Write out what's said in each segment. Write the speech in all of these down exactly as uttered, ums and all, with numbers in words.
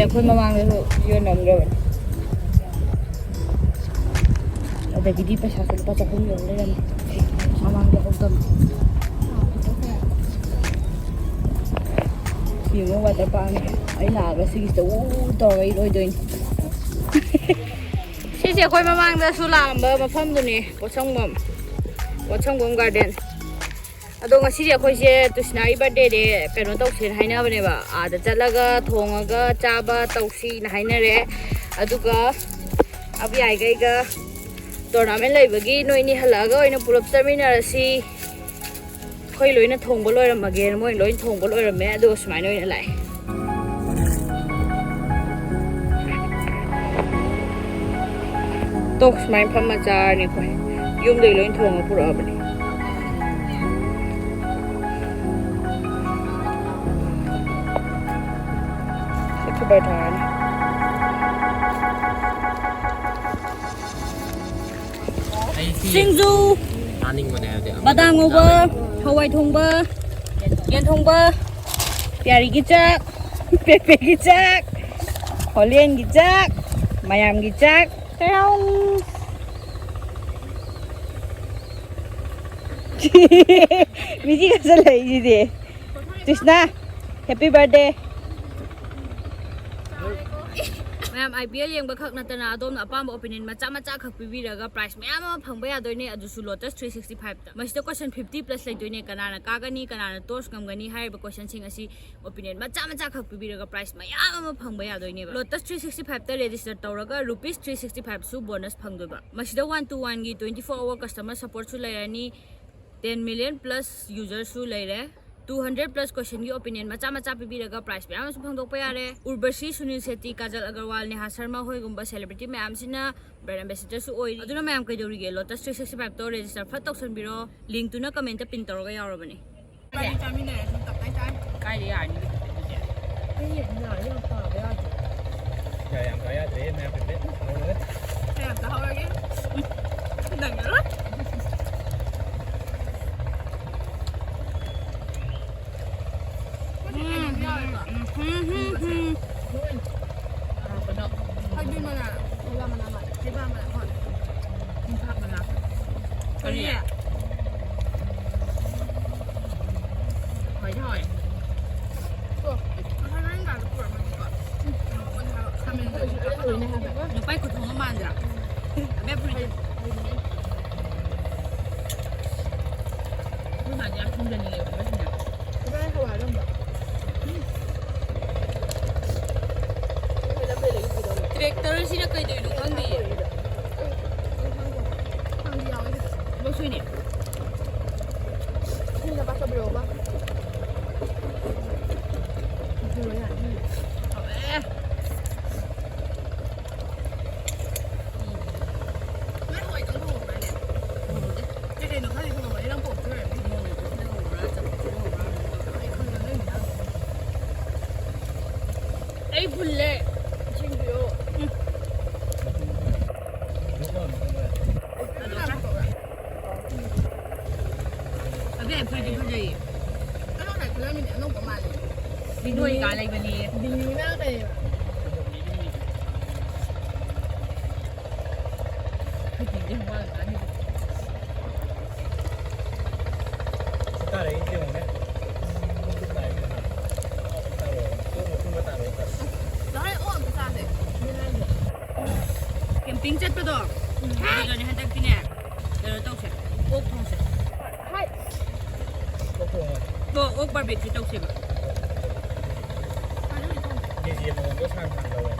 ꯑꯩꯈꯣꯏ ꯃꯃꯥꯡꯗꯁꯨ ꯌꯣꯟꯂꯝꯗ꯭ꯔꯕꯅꯤ꯫ ꯑꯗꯒꯤꯗꯤ ꯄꯩꯁꯥꯁꯨ ꯂꯨꯄꯥ ꯆꯍꯨꯝ ꯌꯣꯟ ꯂꯩꯔꯝꯃꯤ꯫ ꯃꯃꯥꯡꯗ ꯍꯧꯗꯕ꯫ ꯌꯦꯡꯉꯣ, ꯋꯥꯇꯔ ꯄꯥꯔꯛꯅꯦ꯫ ꯑꯩ ꯂꯥꯛꯑꯒ ꯁꯤꯒꯤꯁꯤꯗ ꯎ ꯇꯧꯔꯒ ꯏꯔꯣꯏꯗꯣꯏꯅꯤ꯫ ꯁꯤꯁꯦ ꯑꯩꯈꯣꯏ ꯃꯃꯥꯡꯗꯁꯨ ꯂꯥꯛꯑꯝꯕ ꯃꯐꯝꯗꯨꯅꯦ, ꯄꯣꯠꯁꯪꯕꯝ, ꯄꯣꯠꯁꯪꯕꯝ ꯒꯥꯔꯗꯦꯟ꯫ ꯑꯗꯣ ꯉꯁꯤꯁꯦ ꯑꯩꯈꯣꯏꯁꯦ ꯇꯨꯁꯤꯅꯥꯒꯤ ꯕꯥꯔꯗꯦꯗꯦ ꯀꯩꯅꯣ ꯇꯧꯁꯦꯅ ꯍꯥꯏꯅꯕꯅꯦꯕ, ꯑꯥꯗ ꯆꯠꯂꯒ ꯊꯣꯡꯉꯒ ꯆꯥꯕ ꯇꯧꯁꯤꯅ ꯍꯥꯏꯅꯔꯦ꯫ ꯑꯗꯨꯒ ꯑꯕꯤꯌꯥꯏꯒꯩꯒ ꯇꯣꯔꯅꯥꯃꯦꯟ ꯂꯩꯕꯒꯤ ꯅꯣꯏꯅꯤ ꯍꯜꯂꯛꯑꯒ ꯑꯣꯏꯅ ꯄꯨꯂꯞ ꯆꯠꯃꯤꯟꯅꯔꯁꯤ꯫ ꯑꯩꯈꯣꯏ ꯂꯣꯏꯅ ꯊꯣꯡꯕ ꯂꯣꯏꯔꯝꯃꯒꯦꯅ ꯃꯣꯏ ꯂꯣꯏ ꯊꯣꯡꯕ ꯂꯣꯏꯔꯝꯃꯦ, ꯑꯗꯨꯒ ꯁꯨꯃꯥꯏꯅ ꯑꯣꯏꯅ ꯂꯥꯛꯑꯦ꯫ ꯇꯣꯛ ꯁꯨꯃꯥꯏꯅ ꯐꯝꯃ ꯆꯥꯔꯅꯤ ꯑꯩꯈꯣꯏ꯫ ꯌꯨꯝꯗꯒꯤ ꯂꯣꯏ ꯊꯣꯡꯉ ꯄꯨꯔꯛꯑꯕꯅꯤ꯫ ꯁꯤ ꯈꯨꯕꯥꯏ ꯊꯥꯔꯅꯤ꯫ ꯑꯩ ꯁꯤ ꯁꯤꯡꯖꯨ, ꯆꯥꯅꯤꯡꯕꯅꯦ ꯍꯥꯏꯕꯗꯤ ꯑꯃ ꯕꯗꯥꯝ ꯉꯧꯕ, ꯆꯥꯕ꯫ ꯍꯋꯥꯏ ꯊꯣꯡꯕ, ꯌꯦꯟ ꯊꯣꯡꯕ, ꯄꯤꯌꯥꯔꯤꯒꯤ ꯆꯥꯛ, ꯄꯦꯄꯦꯒꯤ ꯆꯥꯛ, ꯍꯣꯂꯦꯟꯒꯤ ꯆꯥꯛ, ꯃꯌꯥꯝꯒꯤ ꯆꯥꯛ꯫ ꯇꯦꯔꯥꯎ! ꯃꯤꯆꯤ ꯈꯠꯆꯜꯂꯛꯏꯁꯤꯗꯤ꯫ ꯇ꯭ꯔꯤꯁꯅꯥ, happy birthday꯫ ꯃꯌꯥꯝ, ꯑꯥꯏ ꯄꯤ ꯑꯦꯜ ꯌꯦꯡꯕ ꯈꯛ ꯅꯠꯇꯅ ꯑꯗꯣꯝꯅ ꯑꯄꯥꯝꯕ ꯑꯣꯄꯤꯅꯤꯌꯟ ꯃꯆꯥ ꯃꯆꯥ ꯈꯛ ꯄꯤꯕꯤꯔꯒ ꯄ꯭ꯔꯥꯏꯖ ꯃꯌꯥꯝ ꯑꯃ ꯐꯪꯕ ꯌꯥꯗꯣꯏꯅꯦ, ꯑꯗꯨꯁꯨ ꯂꯣꯇꯁ ꯊ꯭ꯔꯤ ꯁꯤꯛꯁꯇꯤ ꯐꯥꯏꯚꯇ꯫ ꯃꯁꯤꯗ ꯀꯣꯏꯁꯟ ꯐꯤꯐꯇꯤ ꯄ꯭ꯂꯁ ꯂꯩꯗꯣꯏꯅꯦ, ꯀꯅꯥꯅ ꯀꯥꯒꯅꯤ, ꯀꯅꯥꯅ ꯇꯣꯁ ꯉꯝꯒꯅꯤ ꯍꯥꯏꯔꯤꯕ ꯀꯣꯏꯁꯟꯁꯤꯡ ꯑꯁꯤ ꯑꯣꯄꯤꯅꯤꯌꯟ ꯃꯆꯥ ꯃꯆꯥ ꯈꯛ ꯄꯤꯕꯤꯔꯒ ꯄ꯭ꯔꯥꯏꯖ ꯃꯌꯥꯝ ꯑꯃ ꯐꯪꯕ ꯌꯥꯗꯣꯏꯅꯦꯕ꯫ ꯂꯣꯇꯁ ꯊ꯭ꯔꯤ ꯁꯤꯛꯁꯇꯤ ꯐꯥꯏꯚꯇ ꯔꯦꯖꯤꯁꯇꯔ ꯇꯧꯔꯒ ꯔꯨꯄꯤꯁ ꯊ꯭ꯔꯤ ꯁꯤꯛꯁꯇꯤ ꯐꯥꯏꯚꯁꯨ ꯕꯣꯅꯁ ꯐꯪꯗꯣꯏꯕ꯫ ꯃꯁꯤꯗ ꯋꯥꯟ ꯇꯨ ꯋꯥꯟꯒꯤ ꯇ꯭ꯋꯦꯟꯇꯤ ꯐꯣꯔ ꯑꯋꯥꯔ ꯀꯁꯇꯃꯔ ꯁꯄꯣꯔꯠꯁꯨ ꯂꯩꯔꯅꯤ꯫ ꯇꯦꯟ ꯃꯤꯂꯤꯌꯟ ꯄ꯭ꯂꯁ ꯌꯨꯖꯔꯁꯨ ꯂꯩꯔꯦ꯫ ꯇꯨ ꯍꯟꯗ꯭ꯔꯦꯠ ꯄ꯭ꯂꯁ ꯀꯣꯏꯁꯟꯒꯤ ꯑꯣꯄꯤꯅꯤꯌꯟ ꯃꯆꯥ ꯃꯆꯥ ꯄꯤꯕꯤꯔꯒ ꯄ꯭ꯔꯥꯏꯖ ꯃꯌꯥꯝ ꯑꯃꯁꯨ ꯐꯪꯗꯣꯛꯄ ꯌꯥꯔꯦ꯫ ꯎꯔꯕꯁꯤ, ꯁꯨꯅꯤꯜ ꯁꯦꯇꯤ, ꯀꯥꯖꯜ ꯑꯒꯔꯋꯥꯜ, ꯅꯦꯍꯥ ꯁꯔꯃ ꯍꯣꯏꯒꯨꯝꯕ ꯁꯦꯂꯦꯕ꯭ꯔꯤꯇꯤ ꯃꯌꯥꯝꯁꯤꯅ ꯕ꯭ꯔꯥꯟ ꯑꯦꯝꯕꯦꯁꯦꯗꯔꯁꯨ ꯑꯣꯏꯔꯤ꯫ ꯑꯗꯨꯅ ꯃꯌꯥꯝ ꯀꯩꯗꯧꯔꯤꯒꯦ? ꯂꯣꯇꯁ ꯊ꯭ꯔꯤ ꯁꯤꯛꯁꯇꯤ ꯐꯥꯏꯚꯇꯣ ꯔꯦꯖꯤꯁꯇꯔ ꯐꯠ ꯇꯧꯁꯟꯕꯤꯔꯣ꯫ ꯂꯤꯡꯛꯇꯨꯅ ꯀꯃꯦꯟꯇ ꯄꯤꯟ ꯇꯧꯔꯒ ꯌꯥꯎꯔꯕꯅꯤ꯫ ꯏꯕꯥꯅꯤ ꯆꯥꯃꯤꯟꯅꯔꯁꯤ, ꯇꯞꯇꯥꯏ ꯆꯥꯔꯦ꯫ ꯀꯥꯏꯗ ꯌꯥꯔꯅꯤ? ꯑꯩ ꯌꯥꯝ ꯌꯥꯔꯦ, ꯌꯥꯝ ꯇꯥꯕ ꯌꯥꯗ꯭ꯔꯦ꯫ ꯌꯥꯔꯦ, ꯌꯥꯝ ꯇꯥꯕ ꯌꯥꯗ꯭ꯔꯦ, ꯃꯌꯥꯝ ꯄꯦꯄꯦ ꯍꯧꯔꯒ꯫ ꯈꯔ ꯌꯥꯝ ꯆꯥꯍꯧꯔꯒꯦ꯫ ꯅꯪꯉꯔꯣꯏ꯫ ꯎꯝ, ꯎꯝ, ꯎꯝ, ꯎꯝ, ꯎꯝ꯫ ꯍꯩꯕꯥ ꯃꯅꯥ ꯃꯥꯜꯂꯦ꯫ ꯍꯩꯕꯥ ꯃꯅꯥ ꯍꯣꯏ꯫ ꯀꯔꯤ? ꯍꯣꯏꯗꯤ ꯍꯣꯏ꯫ ꯀꯣ, ꯉꯁꯥꯏ ꯅꯪ ꯀꯥꯗ ꯄꯨꯔꯛꯑꯝꯃꯅꯤꯀꯣ꯫ ꯈꯥꯃꯦꯟ ꯀꯔꯤ ꯀꯔꯥ ꯍꯥꯎꯋꯤꯅꯦ ꯍꯥꯏꯕ꯫ ꯅꯨꯄꯥꯏ ꯈꯨꯊꯣꯡ ꯑꯃ ꯃꯥꯟꯗ꯭ꯔꯥ? ꯑꯕꯦ ꯐꯨꯔꯤꯠ꯫ ꯑꯩꯈꯣꯏ ꯃꯥꯗꯤ ꯌꯥꯝ ꯊꯣꯡꯖꯅꯤꯡꯉꯦꯕ ꯃꯁꯤꯅ꯫ ꯏꯕꯥꯅꯤ ꯍꯋꯥꯏ ꯑꯔꯪꯕ꯫ ꯇ꯭ꯔꯦꯛꯇꯔꯁꯤꯅ ꯀꯩꯗꯣꯏꯅꯣ ꯈꯪꯗꯤꯌꯦ꯫ ꯊꯕꯛ ꯁꯨꯏꯅꯦ꯫ ꯍꯥꯎꯋꯦ꯫ ꯅꯣꯏ ꯍꯋꯥꯏꯗꯪ ꯊꯣꯡꯉꯝꯕ꯭ꯔꯥꯅꯦ? ꯊꯣꯡꯗꯦ꯫ ꯀꯩ ꯀꯩꯅꯣ ꯈꯔꯗꯤ ꯊꯣꯡꯉꯝꯃꯅꯤ, ꯅꯪ ꯄꯣꯛꯇ꯭ꯔꯤ ꯑꯣꯏꯔꯝꯅꯤ꯫ ꯊꯣꯡꯉꯝꯃꯅꯤ, ꯊꯣꯡꯉꯝꯃꯅꯤ꯫ ꯑꯩ ꯈꯪꯉꯦ, ꯅꯣꯏ ꯃꯌꯥꯝ꯫ ꯑꯩ ꯐꯨꯜꯂꯦ꯫ ꯏꯁꯤꯡ ꯄꯤꯔꯛꯑꯣ꯫ ꯎꯝ꯫ ꯑꯗꯣ ꯈꯔ ꯇꯧꯔꯦ꯫ ꯑꯕꯦ, ꯐꯗꯤ ꯐꯖꯩꯌꯦ꯫ ꯑꯩ ꯉꯁꯥꯏ ꯈꯜꯂꯝꯃꯤꯅꯦ, ꯑꯅꯧꯕ ꯃꯥꯜꯂꯦ꯫ ꯕꯤꯅꯣꯏ ꯀꯥ ꯂꯩꯕꯅꯦꯌꯦ꯫ ꯕꯤꯅꯤꯅ ꯀꯩ? ꯐꯤꯐꯇꯤꯟꯗꯤ ꯍꯨꯃꯥꯡ ꯀꯥꯟꯅꯤ꯫ ꯁꯤ ꯇꯥꯔꯛꯏꯁꯦ ꯌꯦꯡꯉꯨꯅꯦ꯫ ꯂꯣꯏ ꯑꯣꯛ ꯑꯝꯇ ꯆꯥꯁꯦ꯫ ꯀꯦꯝꯄꯤꯡ ꯆꯠꯄꯗꯣ, ꯎꯝ꯫ ꯑꯗꯨꯗꯅꯦ ꯍꯟꯗꯛꯇꯤꯅꯦ, ꯀꯩꯅꯣ ꯇꯧꯁꯦ, ꯑꯣꯛ ꯊꯣꯡꯁꯦ꯫ ꯍꯥꯏ꯫ ꯑꯣꯛ ꯊꯣꯡꯉꯣ꯫ ꯀꯣ, ꯑꯣꯛ ꯕꯥꯔꯕꯦꯀ꯭ꯌꯨ ꯇꯧꯁꯦꯕ꯫ ꯀꯦ ꯖꯤ ꯑꯃꯃꯝꯗꯣ ꯁꯥꯡ ꯁꯥꯡ ꯂꯧꯋꯦ꯫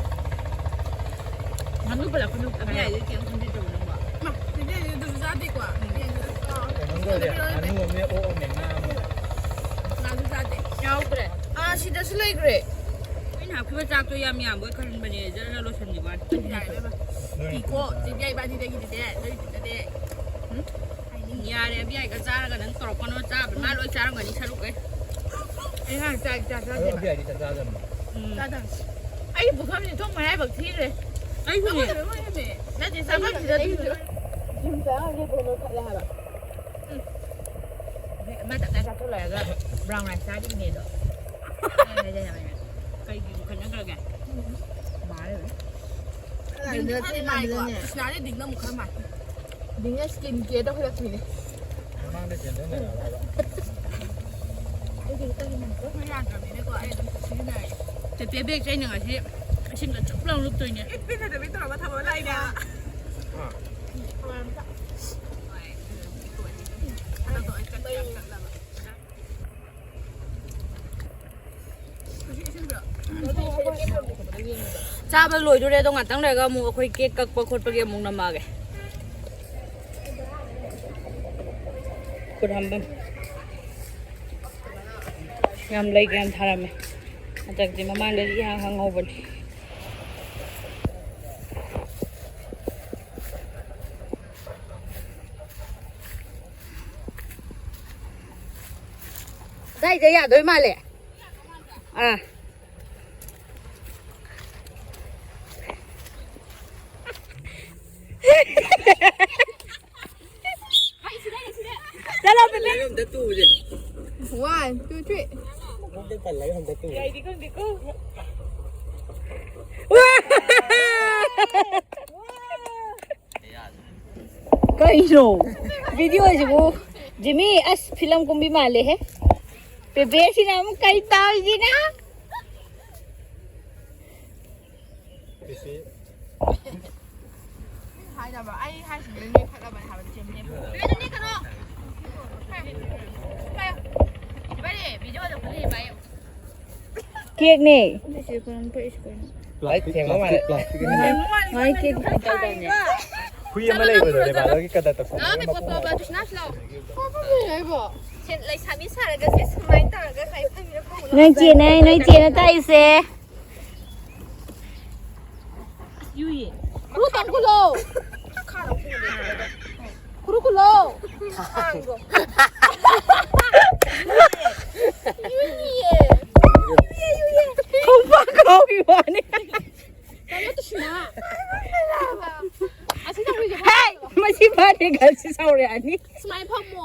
ꯉꯥꯅꯨ ꯄꯜꯂꯛꯀꯅꯨ꯫ ꯑꯕꯤꯌꯥꯏꯗꯤ ꯀꯩꯝ ꯈꯟꯕꯤꯗ꯭ꯔꯕꯣ ꯅꯪꯕꯣ? ꯃꯥ, ꯁꯤꯗꯤ ꯑꯗꯨꯁꯨ ꯆꯥꯗꯦꯀꯣ꯫ ꯌꯦꯟꯁꯨ ꯆꯥꯗꯦ꯫ ꯀꯩꯅꯣꯝ ꯇꯧꯔꯦ꯫ ꯉꯥꯅꯨ ꯑꯃꯅꯦ, ꯑꯣꯛ ꯑꯃꯅꯦ, ꯉꯥ ꯑꯃꯅꯦ꯫ ꯉꯥꯁꯨ ꯆꯥꯗꯦ꯫ ꯌꯥꯎꯗ꯭ꯔꯦ꯫ ꯑꯥ, ꯁꯤꯗꯁꯨ ꯂꯩꯈ꯭ꯔꯦ꯫ ꯑꯩꯅ ꯍꯥꯞꯈꯤꯕ ꯆꯥꯛꯇꯣ ꯌꯥꯝ ꯌꯥꯝꯕꯣꯏ ꯈꯟꯕꯅꯦ, ꯖꯔ ꯖꯔ ꯂꯣꯏꯁꯤꯟꯈꯤꯕ ꯋꯥꯅꯤ꯫ ꯌꯥꯔꯦ, ꯏꯕꯦꯝꯃ꯫ ꯀꯤꯀꯣ, ꯆꯦ ꯕꯤꯌꯥꯏ ꯏꯕꯥꯅꯤꯗꯒꯤꯗꯤꯅꯦ, ꯅꯣꯏ ꯄꯤꯖꯗꯦ꯫ ꯎꯝ? ꯌꯥꯔꯦ, ꯑꯕꯤꯌꯥꯏꯒ ꯆꯥꯔꯒ ꯅꯪ ꯇꯧꯔꯛꯀꯅꯣ, ꯆꯥꯕ ꯃꯥ ꯂꯣꯏ ꯆꯥꯔꯝꯒꯅꯤ, ꯁꯔꯨꯛ ꯀꯩ꯫ ꯑꯩ ꯉꯔꯥꯡ ꯆꯥꯛ ꯆꯥ ꯑꯗꯣ ꯆꯥꯗꯦꯕ꯫ ꯑꯕꯤꯌꯥꯏꯗꯤ ꯆꯥꯛ ꯆꯥꯗꯕꯅꯤ꯫ ꯎꯝ꯫ ꯆꯥꯗꯕꯅꯤ꯫ ꯑꯩ ꯄꯨꯈꯝꯁꯤ ꯊꯣꯡ ꯃꯌꯥꯏꯐꯥꯎ ꯊꯤꯈ꯭ꯔꯦ꯫ ꯑꯩꯁꯨꯅꯦ꯫ ꯑꯩꯈꯣꯏ ꯂꯣꯏ ꯂꯣꯏꯔꯝꯃꯦ꯫ ꯅꯠꯇꯦ, ꯆꯥꯐꯝꯁꯤꯗ ꯑꯩꯁꯨ ꯑꯗꯨꯝ ꯖꯤꯝ ꯆꯠꯂꯝꯃꯦ, ꯕꯣꯜ ꯅꯣꯏꯈꯠꯂꯦ ꯍꯥꯏꯕ꯫ ꯎꯝ꯫ ꯑꯃ ꯇꯞꯇꯥꯏ ꯆꯥꯊꯣꯛ ꯂꯣꯏꯔꯒ ꯕ꯭ꯔꯥꯎꯟ ꯔꯥꯏꯁ ꯆꯥꯔꯤꯕꯅꯦ ꯑꯗꯣ꯫ ꯑꯩ ꯍꯥꯏꯖꯩ ꯍꯥꯏꯕꯅꯦ꯫ ꯀꯩꯒꯤ ꯈꯠꯅꯈ꯭ꯔꯒꯦ? ꯎꯝ꯫ ꯃꯥ ꯂꯩꯕꯅꯦ꯫ ꯃꯥꯟꯗꯅ ꯊꯤ ꯃꯥꯟꯗꯅꯅꯦ꯫ ꯀ꯭ꯔꯤꯁꯅꯥꯗꯤ ꯗꯤꯡꯅ ꯑꯃꯨꯛ ꯈꯔ ꯃꯥꯟ꯫ ꯗꯤꯡꯅ ꯁ꯭ꯀꯤꯟ ꯀꯦꯌꯔ ꯇꯧꯈꯠꯂꯛꯄꯤꯅꯦ꯫ ꯃꯃꯥꯡꯗ ꯆꯦꯟꯊꯅꯔꯛꯑꯕ꯫ ꯑꯩꯈꯣꯏ ꯌꯥꯗ꯭ꯔꯕꯅꯤꯅꯀꯣ ꯑꯩ ꯑꯗꯨꯝ ꯁꯤꯖꯤꯟꯅꯔꯦ꯫ ꯆꯦꯄꯦ ꯕꯦꯒꯁꯦ ꯑꯩꯅ ꯉꯁꯤ ꯏꯁꯤꯡꯗ ꯆꯨꯞ ꯂꯥꯎ ꯂꯨꯞꯇꯣꯏꯅꯦ꯫ ꯏꯠ ꯄꯤꯅꯗꯕꯤ ꯇꯧꯔꯒ ꯊꯝꯃ ꯂꯥꯛꯏꯅꯦ꯫ ꯆꯥꯕ ꯂꯣꯏꯗꯣꯔꯦ ꯑꯗꯣ ꯉꯥꯛꯇꯪ ꯂꯩꯔꯒ ꯑꯃꯨꯛ ꯑꯩꯈꯣꯏ ꯀꯦꯛ ꯀꯛꯄ ꯈꯣꯠꯄꯒꯤ ꯑꯃꯨꯛ ꯅꯝꯃꯛꯑꯒꯦ꯫ ꯈꯨꯠ ꯍꯥꯝꯕꯝ ꯌꯥꯝ ꯂꯩꯒ ꯌꯥꯝ ꯊꯥꯔꯝꯃꯦ꯫ ꯍꯟꯗꯛꯇꯤ ꯃꯃꯥꯡꯗꯗꯤ ꯏꯍꯥꯡ ꯍꯥꯡꯍꯧꯕꯅꯤ꯫ ꯑꯗꯥꯏꯗ ꯌꯥꯗꯣꯏ ꯃꯥꯜꯂꯦ꯫ ꯑꯥ꯫ ꯆꯠꯂꯣ, ꯕꯦꯕꯦ꯫ ꯄꯜꯂꯒ ꯑꯝꯇ ꯇꯨꯁꯦ꯫ One, two, three. ꯃꯀꯣꯛꯇ ꯄꯜꯂꯒ ꯑꯝꯇ ꯇꯨꯁꯦ꯫ ꯀꯩꯅꯣ? ꯚꯤꯗꯤꯑꯣꯁꯤꯕꯨ ꯖꯤꯃꯤ, ꯑꯁ, ꯐꯤꯂꯝ ꯀꯨꯝꯕꯤ ꯃꯥꯜꯂꯦꯍꯦ꯫ ꯕꯦꯕꯦꯁꯤꯅ ꯑꯃꯨꯛ ꯀꯩ ꯇꯧꯔꯤꯁꯤꯅ? ꯍꯥꯏꯗꯕ ꯑꯩ ꯍꯥꯏꯁꯤꯗꯤ ꯅꯣꯏ ꯈꯠꯅꯕꯅꯦ ꯍꯥꯏꯕ ꯆꯦꯝꯅꯦ꯫ ꯅꯣꯏ ꯑꯗꯨꯝ ꯅꯦꯛꯀꯅꯣ꯫ ꯄꯥꯏꯌꯣ꯫ ꯄꯥꯏꯌꯣ꯫ ꯏꯕꯥꯅꯤ ꯚꯤꯗꯤꯑꯣꯗ ꯄꯨꯟꯅ ꯄꯥꯏꯌꯣ꯫ ꯀꯦꯛꯅꯦ꯫ ꯂꯥꯏꯠ ꯊꯦꯡꯕ ꯃꯥꯜꯂꯦ꯫ ꯃꯥꯏ ꯀꯦꯛ ꯇꯧꯗꯕꯅꯦ꯫ ꯍꯨꯏ ꯑꯃ ꯂꯩꯕꯗꯣ ꯔꯦꯕꯥꯗꯒꯤ ꯀꯗꯔ ꯇꯧꯁꯟꯅꯕ ꯃꯀꯣꯛ ꯃꯥꯜꯂꯦ꯫ ꯂꯩꯁꯥꯕꯤ ꯁꯥꯔꯒ ꯁꯤ ꯁꯨꯃꯥꯏꯅ ꯇꯧꯔꯒ ꯁꯨꯃꯥꯏꯅ ꯐꯝꯃꯤꯔ ꯐꯝꯃꯨꯔ ꯅꯣꯏ ꯆꯦꯅꯦ, ꯅꯣꯏ ꯆꯦꯅ ꯇꯥꯛꯏꯁꯦ꯫ ꯈꯨꯔꯨ ꯇꯧ ꯈꯨꯂꯣ꯫ ꯈꯨꯔꯨ ꯈꯨꯂꯣ꯫ ꯌꯨꯏꯌꯦ꯫ ꯈꯣꯡꯄꯥꯛ ꯀꯥꯎꯈꯤꯕ ꯋꯥꯅꯤ꯫ ꯀꯩꯅꯣ ꯇꯧꯁꯤꯅ꯫ ꯑꯁꯤ ꯇꯧꯔꯤꯁꯦ ꯍꯦ! ꯃꯁꯤ ꯐꯔꯦ, ꯒꯜꯁꯤ ꯁꯥꯎꯔꯛꯑꯅꯤ꯫ ꯁꯨꯃꯥꯏꯅ ꯐꯝꯃꯣ꯫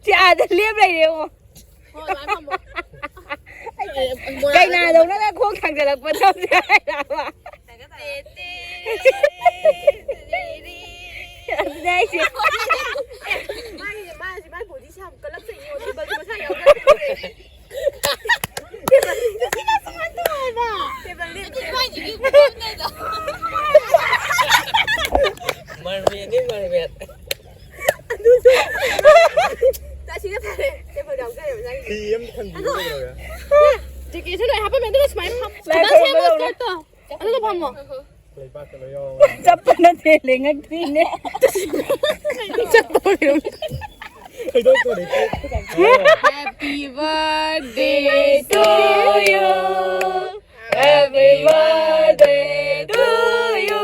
ꯁꯤ ꯑꯥꯗ ꯂꯦꯞ ꯂꯩꯔꯦ ꯌꯦꯡꯉꯣ꯫ ꯍꯣꯏ, ꯑꯗꯨꯃꯥꯏꯅ ꯐꯝꯃꯣ꯫ ꯀꯩꯅꯥꯗꯧꯅꯒ ꯈꯣꯡ ꯊꯥꯡꯖꯜꯂꯛꯄ ꯇꯧꯁꯦ ꯍꯥꯏꯔꯕ? ꯇꯦ, ꯇꯦ꯫ ꯑꯗꯨꯅꯦ ꯍꯥꯏꯁꯦ꯫ ꯃꯥꯒꯤ ꯃꯥꯁꯦ ꯃꯥꯏ ꯕꯣꯗꯤꯁꯦ ꯌꯥꯝ ꯀꯜꯂꯛꯆꯩꯌꯦ, ꯇꯦꯕꯜꯗꯤ ꯃꯁꯥ ꯌꯥꯎꯗ꯭ꯔꯦ꯫ ꯇꯦꯕꯜ ꯂꯦꯞꯇꯦ꯫ ꯃꯥꯔꯃꯦꯠꯅꯤ, ꯃꯥꯔꯃꯦꯠ꯫ ꯑꯗꯨꯁꯨ ꯇꯥꯁꯤꯒ ꯐꯔꯦ꯫ ꯇꯦꯕꯜ ꯌꯥꯎꯖꯔꯦ ꯃꯁꯥꯒꯤ꯫ ꯐꯤ ꯑꯃ ꯊꯝꯕꯤꯌꯨ ꯀꯩꯗꯧꯔꯒꯦ? ꯖꯦꯀꯦꯠꯁꯨ ꯂꯣꯏ ꯍꯥꯞꯄꯝꯃꯦ꯫ ꯑꯗꯨꯒ ꯁꯨꯃꯥꯏꯅ ꯐꯝ-, ꯂꯥꯏ ꯈꯤꯇꯪ ꯁꯦꯝꯃꯣ ꯈꯨꯔꯨꯝꯕꯗꯧꯅ꯫ ꯁ꯭ꯀꯔꯠꯇꯣ꯫ ꯑꯗꯨꯒ ꯐꯝꯃꯣ꯫ ꯂꯩꯕꯥꯛꯇ ꯂꯣꯏ ꯌꯥꯎꯔꯦ꯫ ꯆꯠꯄ ꯅꯠꯇꯦ, ꯂꯦꯡꯉꯛꯇ꯭ꯔꯤꯅꯦ꯫ ꯆꯠꯇꯣꯔꯤꯕꯅꯤ꯫ ꯊꯣꯏꯗꯣꯛꯇꯣꯔꯦ꯫ Happy birthday to you. Happy birthday to you.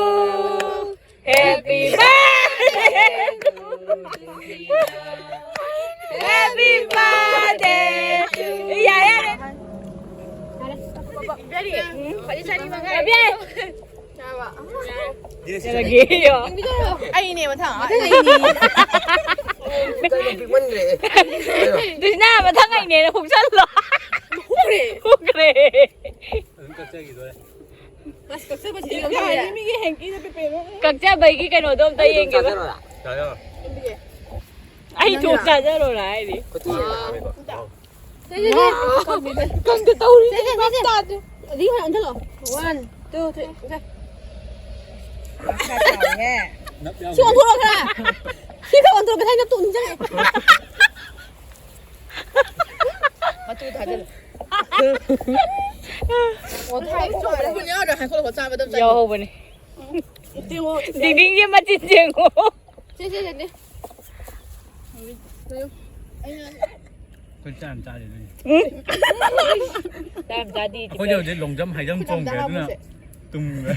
Happy birthday. Happy birthday. ꯌꯥꯔꯦ, ꯌꯥꯔꯦ꯫ ꯌꯥꯔꯦ꯫ ꯌꯥꯔꯒꯦ꯫ ꯑꯩꯅꯦ ꯃꯊꯪ꯫ ꯃꯊꯪ ꯑꯩꯅꯦ꯫ ꯄꯤꯛꯃꯟꯈ꯭ꯔꯦ꯫ ꯗꯨꯁꯅꯥ, ꯃꯊꯪ ꯑꯩꯅꯦꯅ ꯍꯨꯛꯆꯜꯂꯣ꯫ ꯍꯨꯛꯈ꯭ꯔꯦ꯫ ꯍꯨꯛꯈ꯭ꯔꯦ꯫ ꯑꯗꯨꯝ ꯀꯛꯆꯈꯤꯗꯣꯔꯦ꯫ ꯑꯁ, ꯀꯛꯆꯕꯁꯤꯗꯤ ꯌꯥꯝ ꯇꯜꯂꯦ꯫ ꯃꯤꯒꯤ ꯍꯦꯡꯀꯤꯗ ꯄꯤꯄꯦꯔꯣ꯫ ꯀꯛꯆꯕꯒꯤ ꯀꯩꯅꯣꯗꯣ ꯑꯝꯇ ꯑꯩ ꯑꯗꯨꯝ ꯌꯦꯡꯒꯦꯕ꯫ ꯆꯥꯖꯔꯣꯔꯥ? ꯆꯥꯖꯔꯣ꯫ ꯑꯩ ꯊꯣꯛ ꯆꯥꯖꯔꯣꯔꯥ ꯍꯥꯏꯔꯤ꯫ ꯈꯨꯠꯇꯤ ꯌꯥꯝ ꯅꯥꯔꯝꯃꯦꯀꯣ꯫ ꯁꯦ, ꯁꯦ, ꯁꯦ꯫ ꯀꯪꯗ ꯇꯧꯔꯤ꯫ ꯁꯦ, ꯁꯦ, ꯁꯦ, ꯁꯦ꯫ ꯑꯗꯨꯗꯤ ꯍꯣꯏ ꯑꯣꯟꯁꯤꯜꯂꯣ꯫ One, two, three, okay꯫ ꯅꯞ ꯌꯥꯎꯗꯦ꯫ ꯁꯤ ꯑꯣꯟꯊꯣꯔꯛꯑꯣ ꯈꯔ꯫ ꯁꯤ ꯈꯔ ꯑꯣꯟꯊꯣꯔꯛꯑꯣ, ꯉꯁꯥꯏ ꯅꯞꯇꯣ ꯅꯤꯡꯁꯤꯡꯉꯦ꯫ ꯃꯇꯨ ꯊꯥꯖꯤꯜꯂꯨ꯫ ꯑꯣ, ꯊꯥꯎ ꯆꯣꯞꯄꯗ ꯍꯨꯟ ꯌꯥꯎꯗ꯭ꯔꯥ? ꯍꯥꯏꯈꯠꯂꯛꯑꯣ, ꯆꯥꯕꯗ ꯑꯝ ꯆꯥꯏ꯫ ꯌꯥꯎꯍꯧꯕꯅꯦ꯫ ꯌꯦꯡꯉꯣ꯫ ꯗꯤꯡꯗꯤꯡꯁꯦ ꯃꯆꯤꯟ ꯌꯦꯡꯉꯣ꯫ ꯁꯦ, ꯁꯦ, ꯁꯦ, ꯁꯦ꯫ ꯑꯩꯈꯣꯏ ꯆꯥ ꯌꯥꯝ ꯆꯥꯗꯦ ꯑꯗꯨꯏꯅꯦ꯫ ꯎꯝ꯫ ꯆꯥ ꯌꯥꯝ ꯆꯥꯗꯦ꯫ ꯑꯩꯈꯣꯏꯗꯤ ꯍꯧꯖꯤꯛ long jump, high jump ꯆꯣꯡꯗ꯭ꯔꯦ, ꯑꯗꯨꯅ ꯇꯨꯝꯈ꯭ꯔꯦ꯫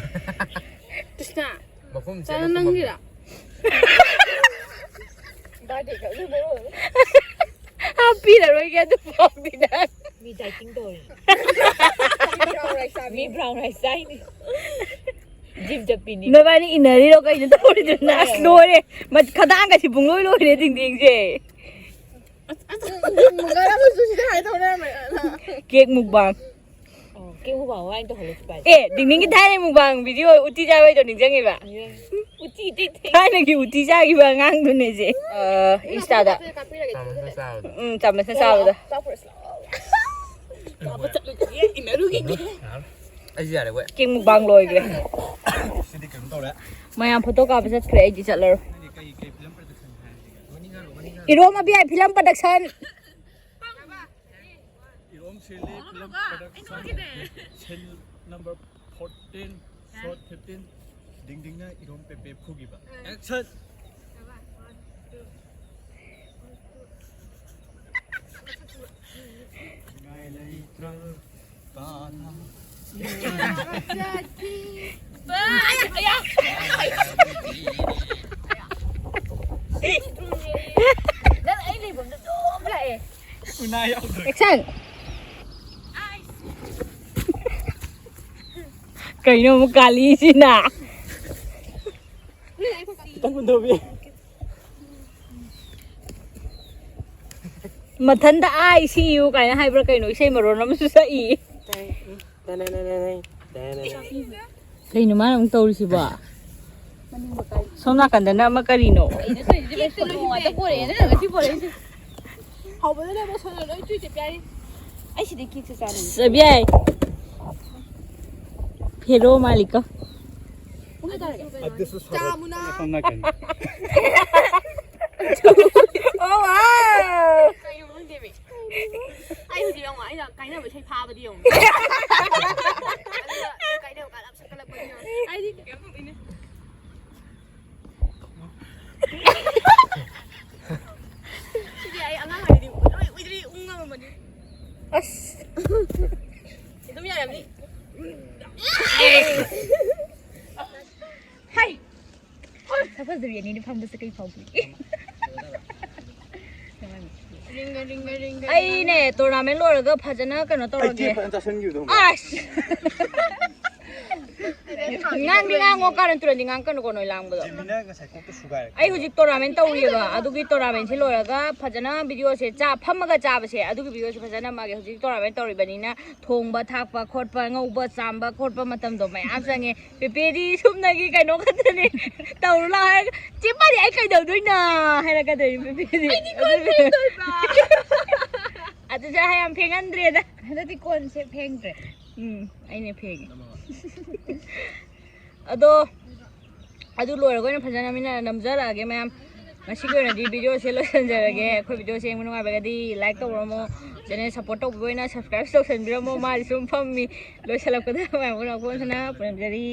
ꯀ꯭ꯔꯤꯁꯅ꯫ ꯃꯐꯝ ꯆꯥꯅ ꯆꯥꯅ ꯅꯪꯒꯤꯔ? ꯍꯥꯞꯄꯤꯔꯔꯣꯏꯒꯦ ꯑꯗꯨ ꯐꯥꯎꯗꯤ ꯅꯪ꯫ ꯃꯤ dieting ꯇꯧꯔꯤ꯫ ꯃꯤ brown rice ꯆꯥꯏꯅꯤ꯫ Gym ꯆꯠꯄꯤꯅꯤ꯫ ꯅꯕꯥꯅꯤ ꯏꯟꯅꯔꯤꯔꯣ ꯀꯩꯅꯣ ꯇꯧꯔꯤꯗꯨꯅ? ꯑꯁ, ꯂꯣꯏꯔꯦ꯫ ꯃ-, ꯈꯗꯥꯡꯒꯁꯤ ꯄꯨꯡꯂꯣꯏ ꯂꯣꯏꯔꯦ, ꯗꯤꯡꯗꯤꯡꯁꯦ꯫ ꯃꯨꯛꯕꯥꯡ ꯑꯃꯁꯨ ꯁꯤꯗ ꯍꯥꯏ ꯇꯧꯔꯝꯃꯦ꯫ Cake mukbang꯫ ꯑꯣ, ꯑꯦ, ꯗꯤꯡꯗꯤꯡꯒꯤ ꯊꯥꯏꯅ ꯃꯨꯛꯕꯥꯡ ꯚꯤꯗꯤꯑꯣ ꯎꯇꯤ ꯆꯥꯕꯩꯗꯣ ꯅꯤꯡꯁꯤꯡꯉꯤꯕ? ꯎꯇꯤ ꯏꯇꯩ ꯏꯇꯩ꯫ ꯊꯥꯏꯅꯒꯤ ꯎꯇꯤ ꯆꯥꯈꯤꯕ ꯑꯉꯥꯡꯗꯨꯅꯦꯁꯦ꯫ ꯑ, ꯏꯟꯁꯇꯥꯗ꯫ ꯆꯥꯃꯁꯅ ꯆꯥꯕꯗꯣ꯫ ꯎꯝ, ꯆꯥꯃꯁꯅ ꯆꯥꯕꯗꯣ꯫ ꯆꯥꯕ ꯆꯠꯂꯨꯏ꯫ ꯏꯟꯅꯔꯨꯈꯤꯒꯦ꯫ ꯑꯩꯁꯨ ꯌꯥꯔꯦ, ꯋꯦ꯫ ꯀꯦꯛ ꯃꯨꯛꯕꯥꯡ ꯂꯣꯏꯈ꯭ꯔꯦ꯫ ꯁꯤꯗꯤ ꯀꯩꯅꯣ ꯇꯧꯔꯦ꯫ ꯃꯌꯥꯝ ꯐꯣꯇꯣ ꯀꯥꯞꯄ ꯆꯠꯈ꯭ꯔꯦ, ꯑꯩꯗꯤ ꯆꯠꯂꯔꯣꯏ꯫ ꯅꯪꯗꯤ ꯀꯩ, ꯀꯩ ꯐꯤꯂꯝ ꯄ꯭ꯔꯗꯛꯁꯟ ꯍꯥꯏꯔꯁꯤꯒꯦ? ꯃꯅꯤꯡ ꯍꯜꯂꯣ, ꯃꯅꯤꯡ ꯍꯜꯂꯣ꯫ Irom Mabiyai film production. Irom Silli film production. Scene number fourteen, shot fifteen. ꯗꯤꯡꯗꯤꯡꯅ ꯏꯔꯣꯝ ꯄꯦꯄꯦ ꯐꯨꯈꯤꯕ꯫ ꯑꯦꯛꯁꯟ! ꯅꯤꯡꯉꯥꯏ ꯂꯩꯇ꯭ꯔ ꯄꯥꯊꯥ꯫ ꯅꯪ ꯑꯩ ꯂꯩꯐꯝꯗ ꯑꯗꯨꯝ ꯂꯥꯛꯑꯦ꯫ ꯎꯅꯥ ꯌꯥꯎꯗ꯭ꯔꯦ꯫ ꯑꯦꯛꯁꯟ! ꯀꯩꯅꯣ ꯑꯃꯨꯛ ꯀꯥꯂꯤꯁꯤꯅ? ꯈꯤꯇꯪ ꯀꯨꯟꯊꯧꯕꯤ꯫ ꯃꯊꯟꯗ "I see you" ꯀꯥꯏꯅ ꯍꯥꯏꯕ꯭ꯔꯥ ꯀꯩꯅꯣ, ꯏꯁꯩ ꯃꯔꯣꯟ ꯑꯃꯁꯨ ꯁꯛꯏ꯫ ꯀꯩꯅꯣ ꯃꯥꯅ ꯑꯃꯨꯛ ꯇꯧꯔꯤꯁꯤꯕꯣ? ꯁꯣꯝ ꯅꯥꯀꯟꯗꯅ ꯑꯃ ꯀꯔꯤꯅꯣ? ꯍꯧꯕꯗ ꯂꯩꯕ ꯁꯣꯅ ꯂꯣꯏ ꯆꯨꯏ ꯆꯦ ꯄꯤꯌꯥꯔꯤ꯫ ꯑꯩ ꯁꯤꯗꯤ ꯀꯦꯛꯁꯦ ꯆꯥꯅꯤꯡꯉꯤ꯫ ꯆꯦ ꯄꯤꯌꯥꯔꯤ꯫ ꯍꯦꯔꯣ ꯃꯥꯂꯤꯀ꯫ ꯄꯨꯡ ꯀꯌꯥ ꯇꯥꯔꯒꯦ? ꯑꯗꯨꯁꯨ ꯁꯣꯔꯣꯛ ꯆꯥꯃꯨꯅꯥ꯫ ꯁꯣꯝ ꯅꯥꯀꯟ꯫ ꯑꯣ, ꯋꯥꯎ! ꯀꯩꯅꯣ ꯈꯪꯗꯦꯃꯤ꯫ ꯑꯩ ꯍꯧꯖꯤꯛ ꯌꯦꯡꯉꯣ, ꯑꯩꯅ ꯀꯥꯏꯅꯕ ꯏꯁꯩ ꯐꯥꯕꯗꯤ ꯌꯦꯡꯉꯣ꯫ ꯑꯗꯨꯒ ꯀꯥꯏꯅꯕ ꯀꯥꯟꯗ ꯌꯥꯝ ꯁꯛꯀꯠꯂꯛꯄꯅꯤ ꯌꯦꯡꯉꯣ꯫ ꯑꯩꯗꯤ ꯌꯥꯝ ꯅꯣꯛꯅꯤꯡꯉꯦ꯫ ꯁꯤꯗꯤ ꯑꯩ ꯑꯉꯥꯡ ꯑꯣꯏꯔꯗꯤ ꯎꯏꯗ꯭ꯔꯤ, ꯎꯏꯗ꯭ꯔꯤ, ꯎꯪ ꯉꯝꯃꯝꯃꯅꯤ꯫ ꯑꯁ꯫ ꯑꯗꯨꯝ ꯌꯥꯔꯝꯅꯤ꯫ ꯍꯥꯏ꯫ ꯁꯛ ꯐꯖꯕꯤ ꯑꯅꯤꯅ ꯐꯝꯕꯁꯦ ꯀꯩ ꯐꯥꯎꯕꯤ? ꯔꯤꯡꯒ, ꯔꯤꯡꯒ, ꯔꯤꯡꯒ, ꯑꯩꯅꯦ, ꯔꯤꯡꯒ꯫ ꯇꯣꯔꯅꯥꯃꯦꯟ ꯂꯣꯏꯔꯒ ꯐꯖꯅ ꯀꯩꯅꯣ ꯑꯩ ꯇꯧꯔꯒꯦ꯫ ꯀꯦꯛ ꯐꯖꯅ ꯆꯥꯁꯤꯟꯈꯤꯕꯗꯣ ꯈꯪꯕ꯭ꯔꯥ? ꯑꯁ! ꯉꯥꯡꯗꯤ ꯉꯥꯡꯉꯣ, ꯀꯥꯔꯟ ꯇꯨꯔꯟꯗꯤ ꯉꯥꯡꯀꯅꯨꯀꯣ ꯅꯣꯏ ꯂꯥꯡꯕꯗꯣ꯫ ꯖꯦꯃꯤꯅ ꯉꯁꯥꯏ ꯀꯣꯛꯇ ꯁꯨꯒꯥꯏꯔꯦ꯫ ꯑꯩ ꯍꯧꯖꯤꯛ ꯇꯣꯔꯅꯥꯃꯦꯟ ꯇꯧꯔꯤꯑꯕ, ꯑꯗꯨꯒꯤ ꯇꯣꯔꯅꯥꯃꯦꯟꯁꯤ ꯂꯣꯏꯔꯒ ꯐꯖꯅ ꯚꯤꯗꯤꯑꯣꯁꯦ ꯆꯥ ꯐꯝꯃꯒ ꯆꯥꯕꯁꯦ, ꯑꯗꯨꯒꯤ ꯚꯤꯗꯤꯑꯣꯁꯦ ꯐꯖꯅ ꯅꯝꯃꯛꯑꯒꯦ꯫ ꯍꯧꯖꯤꯛ ꯇꯣꯔꯅꯥꯃꯦꯟ ꯇꯧꯔꯤꯕꯅꯤꯅ ꯊꯣꯡꯕ ꯊꯥꯛꯄ ꯈꯣꯠꯄ, ꯉꯧꯕ ꯆꯥꯝꯕ ꯈꯣꯠꯄ ꯃꯇꯝꯗꯣ ꯃꯌꯥꯝ ꯆꯪꯉꯦ꯫ ꯄꯦꯄꯦꯗꯤ ꯁꯨꯞꯅꯒꯤ ꯀꯩꯅꯣ ꯈꯛꯇꯅꯦ꯫ "ꯇꯧꯔꯨ ꯂꯥꯛꯑꯣ" ꯍꯥꯏꯔꯒ, "ꯆꯦ ꯃꯥꯗꯤ ꯑꯩ ꯀꯩꯗꯧꯗꯣꯏꯅꯣ?" ꯍꯥꯏꯔꯛꯀꯗꯣꯏꯅꯤ ꯄꯦꯄꯦꯗꯤ꯫ ꯑꯗꯨꯁꯨ ꯍꯥꯏ ꯌꯥꯝ ꯐꯦꯡꯍꯟꯗ꯭ꯔꯦꯗ꯫ ꯍꯟꯗꯛꯇꯤ ꯀꯣꯟꯁꯦ ꯐꯦꯡꯗ꯭ꯔꯦ꯫ ꯎꯝ, ꯑꯩꯅ ꯐꯦꯡꯉꯦ꯫ ꯑꯗꯣ ꯑꯗꯨ ꯂꯣꯏꯔꯒ ꯑꯣꯏꯅ ꯐꯖꯅ ꯃꯤꯅ ꯅꯝꯖꯔꯛꯑꯒꯦ ꯃꯌꯥꯝ꯫ ꯉꯁꯤꯒꯤ ꯑꯣꯏꯅꯗꯤ ꯚꯤꯗꯤꯑꯣꯁꯦ ꯂꯣꯏꯁꯤꯟꯖꯔꯒꯦ꯫ ꯑꯩꯈꯣꯏ ꯚꯤꯗꯤꯑꯣꯁꯦ ꯌꯦꯡꯕ ꯅꯨꯡꯉꯥꯏꯔꯒꯗꯤ ꯂꯥꯏꯛ ꯇꯧꯕꯤꯔꯝꯃꯣ, ꯆꯦꯅꯦꯜ ꯁꯞꯄꯣꯔꯠ ꯇꯧꯕꯤꯕ ꯑꯣꯏꯅ ꯁꯕꯁꯀ꯭ꯔꯥꯏꯕ ꯇꯧꯁꯟꯕꯤꯔꯝꯃꯣ꯫ ꯃꯥꯗꯤ ꯁꯨꯝ ꯐꯝꯃꯤ꯫ ꯂꯣꯏꯁꯤꯜꯂꯛꯄꯗ ꯃꯌꯥꯝ ꯄꯨꯝꯅꯃꯛꯄꯨ ꯅꯨꯡꯁꯤꯅ ꯄꯨꯔꯝꯖꯔꯤ꯫